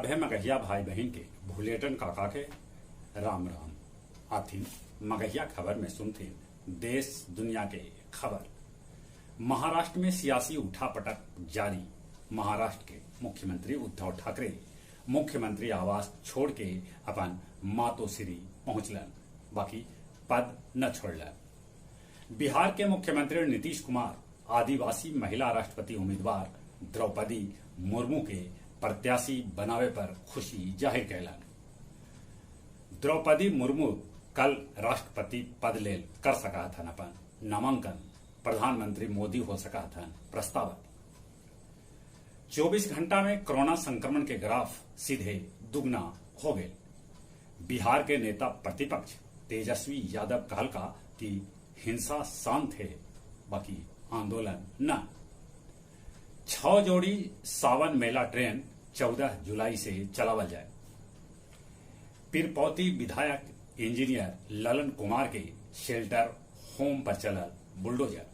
सभे मगहिया भाई बहिन के भुलेटन काका के राम राम। आथिन मगहिया खबर में सुनथिन देश दुनिया के खबर। महाराष्ट्र में सियासी उठापटक जारी। महाराष्ट्र के मुख्यमंत्री उद्धव ठाकरे मुख्यमंत्री आवास छोड़ के अपन मातोश्री पहुंचलन, बाकी पद न छोड़लन। बिहार के मुख्यमंत्री नीतीश कुमार आदिवासी महिला राष्ट्रपति उम्मीदवार द्रौपदी मुर्मू के प्रत्याशी बनावे पर खुशी जाहिर कैलन। द्रौपदी मुर्मू कल राष्ट्रपति पद लेल कर सका हथन अपन नामांकन। प्रधानमंत्री मोदी हो सका हथन प्रस्तावक। 24 घंटा में कोरोना संक्रमण के ग्राफ सीधे दुगना हो गए। बिहार के नेता प्रतिपक्ष तेजस्वी यादव कहलका कि हिंसा शांत है, बाकी आंदोलन न। 6 जोड़ी सावन मेला ट्रेन 14 जुलाई से चलावल जाए। पीरपौती विधायक इंजीनियर ललन कुमार के शेल्टर होम पर चलल बुलडोजर।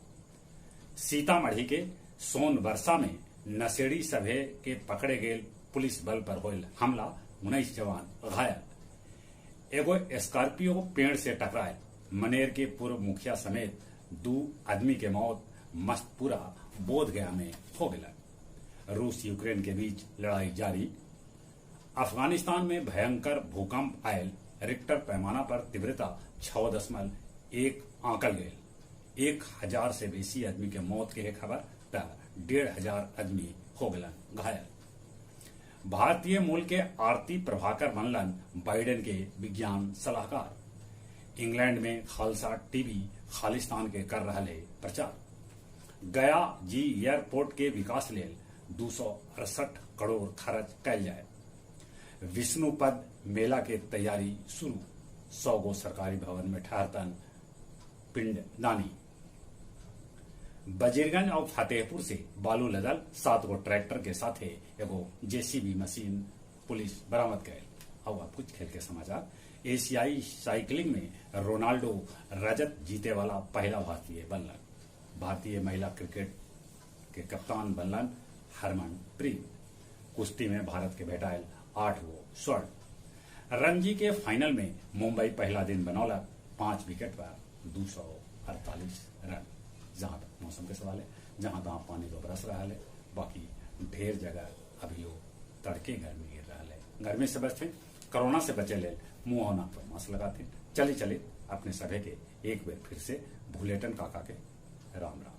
सीतामढ़ी के सोनबरसा में नशेड़ी सभे के पकड़े गए पुलिस बल पर होल हमला, 19 जवान घायल। एगो स्कॉर्पियो पेड़ से टकराए, मनेर के पूर्व मुखिया समेत 2 आदमी के मौत मस्तपुरा बोधगया में हो गया। रूस यूक्रेन के बीच लड़ाई जारी। अफगानिस्तान में भयंकर भूकंप आयल, रिक्टर पैमाना पर तीव्रता 6.1 आंकल गए। 1000 से बेसी आदमी के मौत के खबर त 1500 आदमी हो गलन घायल। भारतीय मूल के आरती प्रभाकर बनलन बाइडेन के विज्ञान सलाहकार। इंग्लैंड में खालसा टीवी खालिस्तान के कर रहा प्रचार। गया जी एयरपोर्ट के विकास लेल 268 करोड़ खर्च कैल जाए। विष्णुपद मेला के तैयारी शुरू। 100 गो सरकारी भवन में ठहरतन पिंडदानी। बजीरगंज और फतेहपुर से बालू लदल 7 गो ट्रैक्टर के साथे एगो जेसीबी मशीन पुलिस बरामद कैल। और अब कुछ खेल के समाचार। एशियाई साइकिलिंग में रोनाल्डो रजत जीते वाला पहला भारतीय बनलन। भारतीय महिला क्रिकेट के कप्तान बनलन हरमनप्रीत। कुश्ती में भारत के भेटायल 8 गो स्वर्ण। रणजी के फाइनल में मुंबई पहला दिन बनौलक 5 विकेट पर 248 रन। जहाँ तक मौसम के सवाल है, जहाँ तहाँ पानी तो बरस रहा है, बाकी ढेर जगह अभी वो तड़के गर्मी गिर रहा है। गर्मी से बचते, कोरोना से बचे ले मुंह और नाक पर मास्क लगाते। चले चले अपने सभे के एक बार फिर से भुलेटन काका के राम राम।